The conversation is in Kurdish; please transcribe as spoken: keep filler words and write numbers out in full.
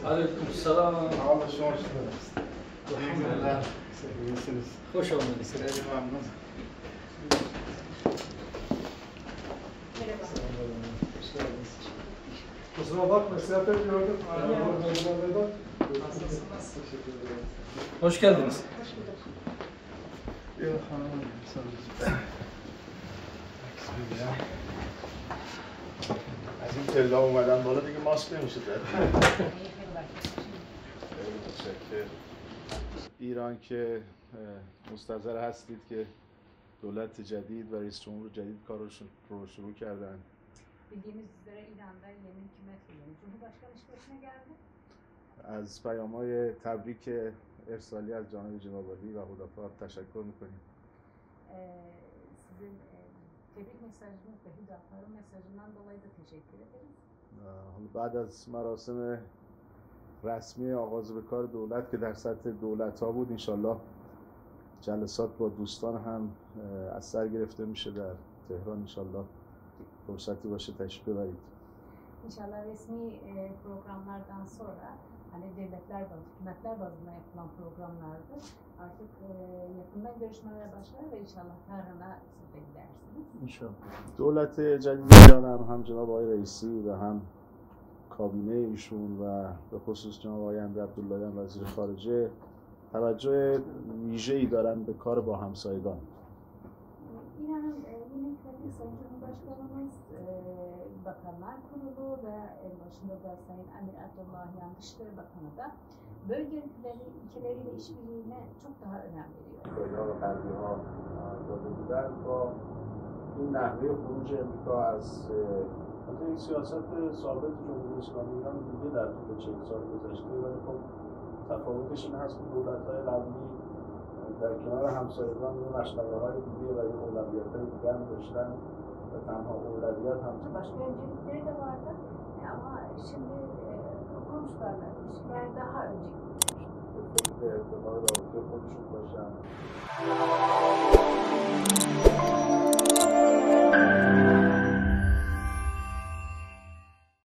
Aleyküm selam. Abi, hoş geldiniz. Elhamdülillah. Siz iyisiniz. Hoş geldiniz. Eyvallah. Hoş geldiniz. Kusura bakma, siyafet gördüm. Ayağımı bozulmadan. Nasılsınız? Hoş geldiniz. Yok, hanım, sağ olun. از این پله اومدن بالا دیگه ماسک نمیشه زد. خیلی متشکر. ایران که، اه، مستحضر هستید که دولت جدید و رئیس جمهور جدید کارش رو شروع کردن. Bildiğiniz üzere İran'da yeni hükümet kuruldu. Cumhurbaşkanı iş başına geldi. از پیام‌های تبریک ارسالی از جانب جناب عالی و هدفا تشکر می‌کنیم. Ee, sizin e, tebrik mesajınız ve Hüdapar'ın mesajından dolayı da teşekkür ederiz. حالا بعد از مراسم رسمی آغاز به کار دولت که در سطح دولت ها بود، انشالله جلسات با دوستان هم اه، از سر گرفته میشه در تهران. انشالله فرصتی باشه تشریف ببرید. İnşallah resmi e, programlardan sonra hani devletler bazı, hükümetler bazında yapılan programlardır. Artık e, yakından görüşmeler başlar ve inşallah Tahran'a siz de gidersiniz. İnşallah. دولت جدید ایران هم، هم جناب آقای رئیسی و هم کابینه ایشون و به خصوص جناب آقای امیر عبداللهیان وزیر خارجه توجه ویژه‌ای دارن به کار با همسایگان. İnanın e, yeni hükümeti Sayın Cumhurbaşkanımız, e, Bakanlar Kurulu ve en başında da Sayın Amir Abdullahian Dışişleri Bakanı da bölge ülkeleri, ülkeleriyle işbirliğine çok daha önem veriyor. به اینا و غربی ها داده بودن با این نحوه خروج امریکا از اه، البته این سیاست ثابت جمهوری اسلامی ایران بوده در طول چهل سال گذشته، ولی خب تفاوتش این هست که دولت های قبلی در کنار همسایگان یه مشغله های دیگه و یه اولویت های دیگه هم داشتن و تنها اولویت هم Başka öncelikleri de vardı. E, ama şimdi e, komşularla ilişkiler daha öncelikli. به ارتقای رابطه خودشون باشن.